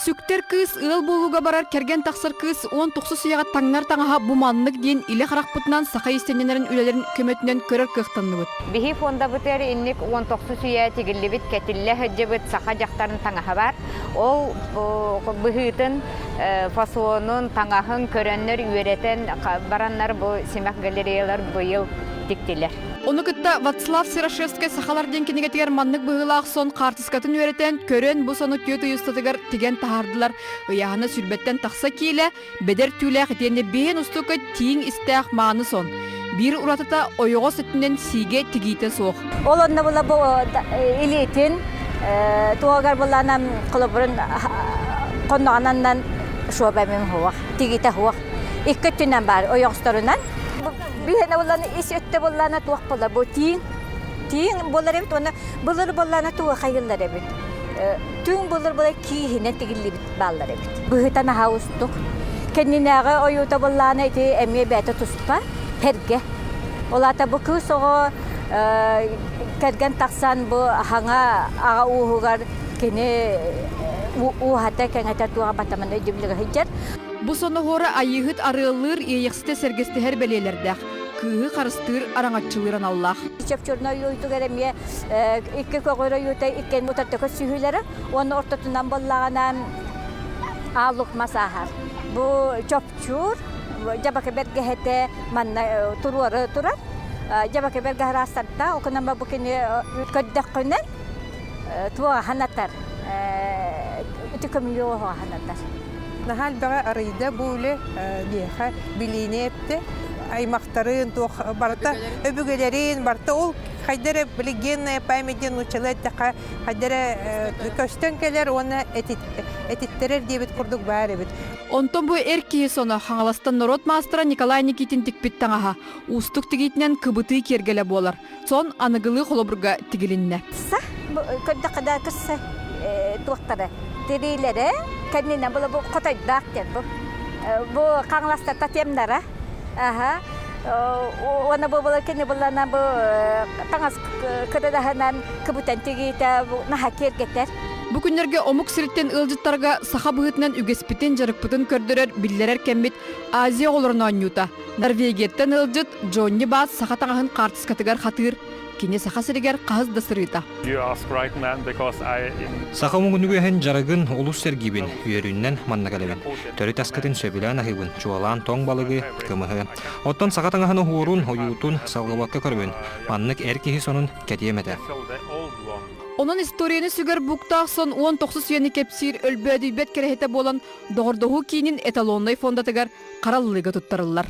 Сүктэр кыыс ыал буолууга барар кэргэн тахсар кыыс 19 үйэҕэ таҥнар таҥаһа бу маннык диэн илэ харахпытынан саха иистэнньэннэрин үлэлэрин көмөтүнэн көрөр кыахтанныбыт. Биһи фондабытыгар инник 19 үйэ тигиллибит кэтиллэ сылдьыбыт саха дьахтарын таҥаһа бар. Ол быһыытын, фасонун, таҥаһын көрөннөр үөрэтэн бараннар бу симэх галереялар быйыл тиктилэр. Ону кытта Вацлав Серошевскай «Сахалар» диэн кинигэтигэр маннык быһыылаах сон хаартыскатын үөрэтэн, көрөн бу сону түөрт ый устатыгар тигэн таһаардылар. Ыйааһына сүүрбэттэн тахса киилэ, бэдэр түүлээх итиэннэ биһин устука тииҥ истээх мааны сон. Биир уратыта ойоҕос өттүнэн сиигэ тигиитэ суох. Ол онно була бу илиитин туогар буланан холобурун хонноҕунаннан шуоба мин хуох тигиитэ хуох икки өттүнэн баар ойоҕосторунан биһиэнэ буллана ис өттө буллана туох була бу тииҥ тииҥ буолар эбит уонна былыр буоллана туга хайыллар эбит түҥ былыр була кииһинэн тигиллибит бааллар эбит быһыта наһаа устук кэннинээҕи ойуута буллаана ити эмиэ бэйэтэ туспа тэргэ ол аата бу кыыс оҕо кэргэн тахсан бу хаҥа аҕа ууһугар кини ууһата кэҥэтэ туоҕа батаман өйдөбүлүгэр сылдьар. Бу соноһуора Айыыһыт арыаллыыр, Иэйэхситэ сэргэстэһэр бэлиэлэрдээх, кыыһы харыстыыр, араҥаччылыыр аналлаах. Чөпчөрнө ойуутугар эмиэ икки көҕүр ойуута иккиэн утарда көрсүһүүлэрэ уонна ортотунан буоллаҕына аалук мас ааһар. Бу чопчуур дьабака бэргэһэтэ манна туруору турар. Дьабака бэргэһэ араастардаах, окунан бу кини көрдөххүнэ туоҕа ханатар, ити көмүлүө оһоҕо ханатар. Наһаа элбэҕи арыйда бу үлэ биһиэхэ билиини эптэ. Аймахтарын, туох барыта өбүгэлэрин барыта ол хайда эрэ били генная память диэн нууччалыы эттэххэ хайда эрэ көстөн кэлэр уонна этиттэрэр диэбит курдук баар эбит. Онтон бу эр киһи соно Хаҥаластан норуот маастара Николай Никитин тикпит таҥаһа уустук тигиитинэн кыбытыы киэргэлэ буолар. Сон аныгылыы холобурга тигилиннэ. Са көрдөххө да кырса туохтара тириилэрэ кэннинэн була бу хотойдоох диэн бу бу хаҥаластар татемнара аха уонна бу була кини буллана бу таҥас кыдадаһынан кыбытан тигиитэ наһаа киэргэтэр. Бу күннэргэ омук сириттэн ыалдьыттарга саха быһыытынан үгэспитин, дьарыкпытын көрдөрөр, биллэрэр кэммит Азия оҕолорун оонньуута. Норвегияттан ыалдьыт Джонни Баас саха таҥаһын хаартыскатыгар хатыыр. Кини Саха сиригэр хаһыс да сырыыта. Саха омугун үгэһин дьарыгын олус сэргиибин, үөрүүннэн манна кэлэбин. Төрүт аскытын сөбүлээн аһыыбын, чуолаан тоҥ балыгы, кымыһы. Оттон саха таҥаһын оһуорун, ойуутун салгыбакка көрөбүн. Маннык эр киһи сонун кэтиэм этэ. Онон историяны сүгэр буктаах сон 19 үйэни кэпсиир өлбөөдүйбэт кэрэһитэ буолан, доҕордоһуу киинин эталоннай фондатыгар хараллыыга туттарыллар.